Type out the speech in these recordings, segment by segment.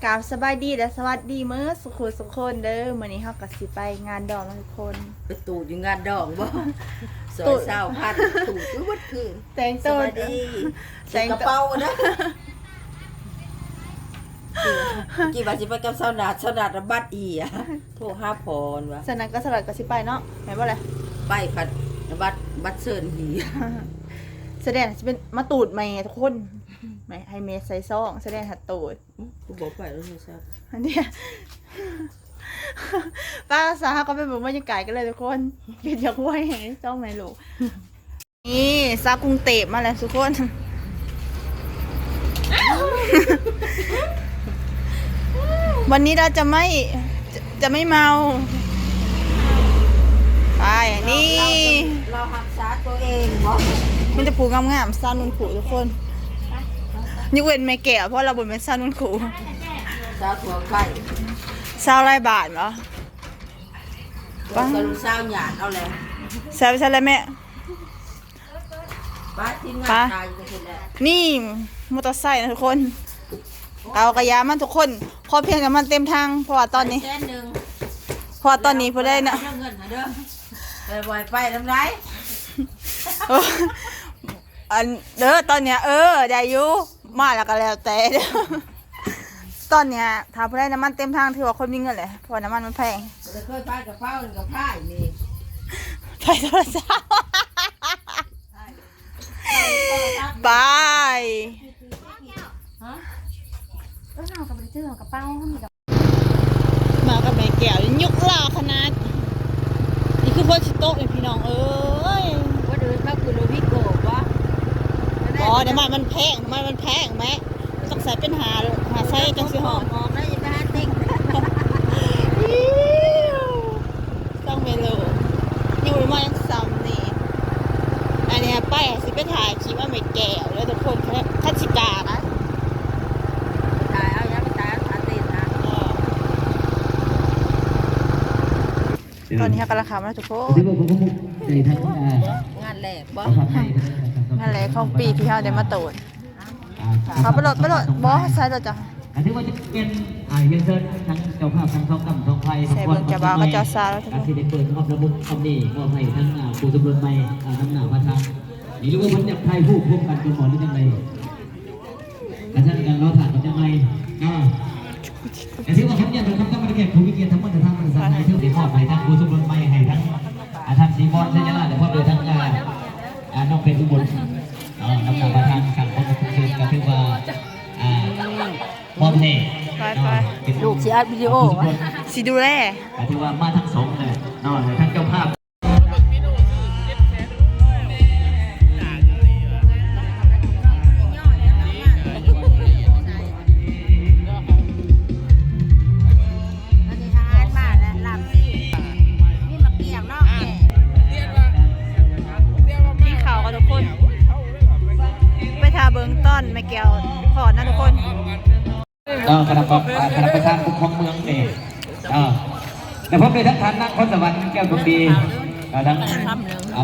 ກາບສະບາຍດີ ແລະ ສະຫວັດດີເໝິດສູ່ຄູ່ສູ່ຄົນເດີ. ມື້ນີ້ເຮົາກໍຊິໄປງານດອງນຳທຸກຄົນ. ໄປຕູດຢູ່ງານດອງບໍ່? ຊອຍຊາວພັນ ຕູດຢູ່ເບິດຄືນ. ແຕ່ງໂຕ ສະບາຍດີ ແຕ່ງໂຕ ກະເປົາເດີ. ຄິດວ່າຊິໄປກັບສາວນາດ ສາວນາດນະບັດເສຍ. ໂທຫາພໍ່ວ່າ ສະນັ້ນກໍສະຫຼອດກໍຊິໄປເນາະ ແມ່ນບໍ່ລະ? ໄປພັດບັດ ບັດເຊີນເສຍ. ສະແດງຊິເປັນມາຕູດແມ່ທຸກຄົນ ແມ່ໃຫ້ແມ່ໃສ່ຊອງ ສະແດງຫາໂຕດ. ອື ກູບໍ່ໄປແລ້ວໂທລະສັບ ອັນເດ ປ້າສາວເຮົາກໍໄປເບິ່ງບັນຍາກາດກັນເລີຍທຸກຄົນ. ຄິດຢາກໄວ້ໃຫ້ຊອງແມ່ລູກ. ນີ້ສາວກຸງເທບມາແລ້ວທຸກຄົນ. ວັນນີ້ເຮົາຈະໄມ່ ຈະ ຈະໄມ່ເມົາ. ໄປ ນີ້ ເຮົາ ເຮົາຮັກສາຕົວເອງບໍ່? ມີແຕ່ຜູ້ງາມໆ ສາວນຸ່ນຜູ້ທຸກຄົນ ຍົກເວັ້ນແມ່ແກ້ວ ເພາະວ່າລາວບໍ່ແມ່ນສາວນຸ່ນຜູ້ ສາວທົ່ວໄປ ສາວຫຼາຍບ້ານບໍ່? ປະ ສາວຫຍາດເອົາແລ້ວ ສາວ ສາວແລ້ວແມ່. ໄປ ທີມງານ ໄປ ຖ່າຍຢູ່ພຸ້ນແຫຼະ. ນີ້ມໍເຕີໄຊນະທຸກຄົນ ເອົາກະຢາມາທຸກຄົນ ຂໍພຽງແຕ່ນ້ຳມັນເຕັມຖັງ ເພາະວ່າຕອນນີ້ ແສນໜຶ່ງ ເພາະວ່າຕອນນີ້ຜູ້ໃດນະ ເອົາເງິນໃຫ້ເດີ ແຕ່ບໍ່ໃຫ້ໄປນຳໃດ. ເອີ ອັນ ເດີ ຕອນເນີ້ຍ ເອີ ໄດ້ຢູ່ ມາແລ້ວກໍແລ້ວແຕ່ເດີ. ຕອນເນີ້ຍ ຖ້າຜູ້ໃດນ້ຳມັນເຕັມຖັງ ຖືວ່າຄົນມີເງິນແຫຼະ ເພາະວ່ານ້ຳມັນມັນແພງ. ບໍ່ໄດ້ເຄີຍພາຍກະເປົາ ກະພາຍນີ້ ພາຍໂທລະສັບ ໄປ ຮະ ເອີ ເຮົາກໍບໍ່ໄດ້ຖືກະເປົາ ເຮົາມີກະ ມາກັບແມ່ແກ້ວ ຍຸກຫຼ້າຂະໜາດ. ນີ້ຄືຝົນຊິຕົກນີ້ພີ່ນ້ອງເອີຍ. ບໍ່ເດີນມາຄືໂລວິໂກບໍ່? ບໍ່ ນ້ຳມັນມັນແພງ ນ້ຳມັນມັນແພງແມະ ຕ້ອງໃສ່ເປັນຫ້າ ຫ້າໄຊຈັ່ງຊິຮອດ. ອອກໄດ້ ຢ່າໄປຫາຕິງ ຕ້ອງແມ່ລູກ ຍັງບໍ່ໄດ້ມາຫຍັງສ່ຳນີ້. ອັນນີ້ໄປ ຊິໄປຖ່າຍຄລິບວ່າແມ່ແກ້ວເດີທຸກຄົນ ຄັນຊິກ້ານະ ຖ່າຍເອົາ ຢ່າໄປຖ່າຍເອົາ ອາເຕນນະ. ຕອນນີ້ເຮົາກຳລັງເຂົ້າມາທຸກຄົນ ງານແລກບໍ່? ງານແລກຂອງປີທີ່ເຮົາໄດ້ມາໂຕນ. ເຂົ້າໄປໂລດ ໄປໂລດ ບໍ່ ໃສ່ໂລດເຈົ້າ. ກໍຖືວ່າຈະເປັນ ອ່າ ຮຽນເຊີນທັງເຈົ້າພາບທັງສອງກຳສອງຝ່າຍ ໃສ່ເບິ່ງເຈົ້າບ່າວກັບເຈົ້າສາວແລ້ວທຸກຄົນ ກໍຊິໄດ້ເປີດຮອບລະບົບຄຳນີ້ມອບໃຫ້ທັງ ອ່າ ຄູ່ສົມລົດໃໝ່ ອ່າ ນຳໜ້າພາທາງ ນີ້ ຫຼືວ່າເພິ່ນຢາກຖ່າຍຮູບຮ່ວມກັນກ່ອນບໍ່ ຫຼືຈັ່ງໃດ? ອາຈານກຳລັງລໍຖ້າກັນຈັ່ງໃດເນາະ. ກໍຖືວ່າຂອອນະຍາດເປັນຄຳຖາມມາແຂກຜູ້ມີກຽດທັງໝົດທັງມວນ ທາງສະຖານທີ່ໄດ້ມອບໃຫ້ທາງຜູ້ສົມລົດໃໝ່ ໃຫ້ທັງ ອ່າ ທ່ານສີບອນ ໄຊຍະລາດ ແລະ ພ້ອມດ້ວຍທັງ ອ່າ ອ່າ ນ້ອງເປັນອຸບົນ ເນາະ ນຳໜ້າມາທາງສັງຄົມຄົງເຊີນ ກໍຖືວ່າ ອ່າ ມອບໃຫ້ ໄປໆ ເນາະ ເປັນ ລູກຊິອັດວິດີໂອ ຜູ້ສົມລົດ ຊິດູແລ ກໍຖືວ່າມາທັງສອງເລີຍເນາະ ທັງເຈົ້າພາບ ອັນນີ້ອາຫານມາແລ້ວ ລາບຊີ້ນ ມີໝາກກຽງເນາະ ກິນເຂົ້າກັນທຸກຄົນ ໄປຖ້າເບິ່ງຕອນແມ່ແກ້ວຄອດນະທຸກຄົນ. ເນາະ ຄະນະ ຄະນະປະທານປົກຄອງເມືອງນີ້ ເນາະ ແລະ ພ້ອມດ້ວຍທັງທ່ານນາງພອນສະຫວັນ ແກ້ວດວງດີ ເນາະ ທັງ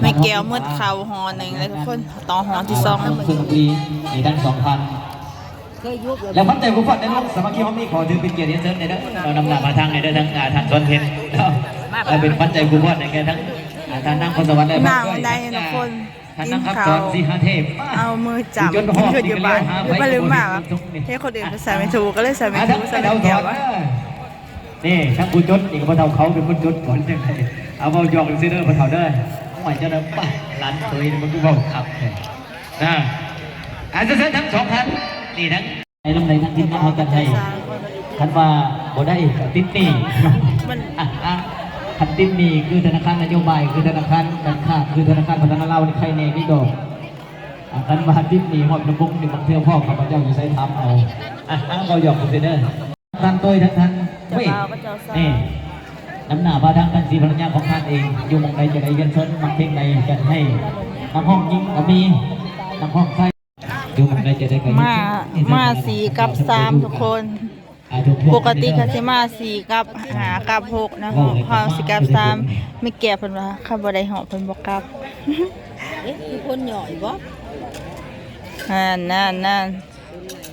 ແມ່ແກ້ວໝົດເຂົ້າຫໍ່ໜຶ່ງແລ້ວທຸກຄົນ ຕໍ່ຫໍ່ທີສອງ ເຊິ່ງດີໃນທັງສອງທ່ານ ແລະ ຂວັນໃຈຄູ່ຂວັນໃນວົງສາມັກຄີເຮົາມີ ຂໍຖືເປັນກຽດຮຽນເຊີນແດ່ເດີ ເນາະ ນຳໜ້າມາທາງໃນເດີ ທາງ ອ່າ ທ່ານສອນເພັນ ເນາະ ເປັນຂວັນໃຈຄູ່ຂວັນໃນແກ່ທັງ ອ່າ ທ່ານນາງພອນສະຫວັນ ແລະ ນາງໄດ້ທຸກຄົນ. ທ່ານນາງຄຳສອນ ສີຫະເທບ ເອົາມືຈ້ຳ ຢູ່ຈົນຮອດ ຂຶ້ນຢູ່ບ້ານ ຢູ່ໄປລືມມາວ່າ ເຮັດຄົນອື່ນໄປໃສ່ແມ່ທູ ກໍເລີຍໃສ່ແມ່ທູ ໃສ່ແມ່ແກ້ວວ່າ ນີ້ ທັງຜູ້ຈົດນີ້ກໍພໍ່ເຖົ້າເຂົາເປັນຄົນຈົດກ່ອນ ຈັ່ງໃດ ເອົາ ເວົ້າຢອກຊື່ເດີພໍ່ເຖົ້າເດີ ໂອ້ຍ ເຈົ້ານະ ປະ ຫຼານເຂີຍນີ້ມັນຄືເວົ້າຄັກແທ້ນະ. ອາ ເຊີນທັງສອງທ່ານ ນີ້ທັງ ໃນລຳໃດທາງທີມງານເຮົາຈັດໃຫ້ ຄັນວ່າບໍ່ໄດ້ກໍຕິດໜີ້ ມັນ ຄັນຕິດໜີ້ຄືທະນາຄານນະໂຍບາຍ ຄືທະນາຄານການຄ້າ ຄືທະນາຄານພັດທະນາລາວນີ້ ໄຄແນ່ນີ້ດອກ. ອາ ຄັນວ່າຕິດໜີ້ຮອດລະບົບນີ້ ບາງເທື່ອພໍ່ຂ້າພະເຈົ້າຢູ່ໃສຖາມເອົາ. ອາ ເວົ້າຢອກຊື່ເດີ ທ່ານໂຕຍ ທາງທ່ານ ເຈົ້າບ່າວກັບເຈົ້າສາວ ນີ້ ນຳໜ້າພາທາງທ່ານສີພັນລະຍາຂອງທ່ານເອງ ຢູ່ໝ່ອງໃດຈະໄດ້ຮຽນເຊີນ ມັກເພງໃດຈັດໃຫ້ ນັກຮ້ອງຍິງກໍມີ ນັກຮ້ອງຊາຍ ມາ ມາສີ່ກັບສາມທຸກຄົນ ປົກກະຕິກໍຊິມາສີ່ກັບຫ້າກັບຫົກນະ ເຮົາຊິກັບສາມ ແມ່ແກ້ວເພິ່ນວ່າຄັນບໍ່ໄດ້ຮອບເພິ່ນບໍ່ກັບ. ເອະ ຄືຄົນຍ່ອຍບໍ່? ນັ້ນໆໆ.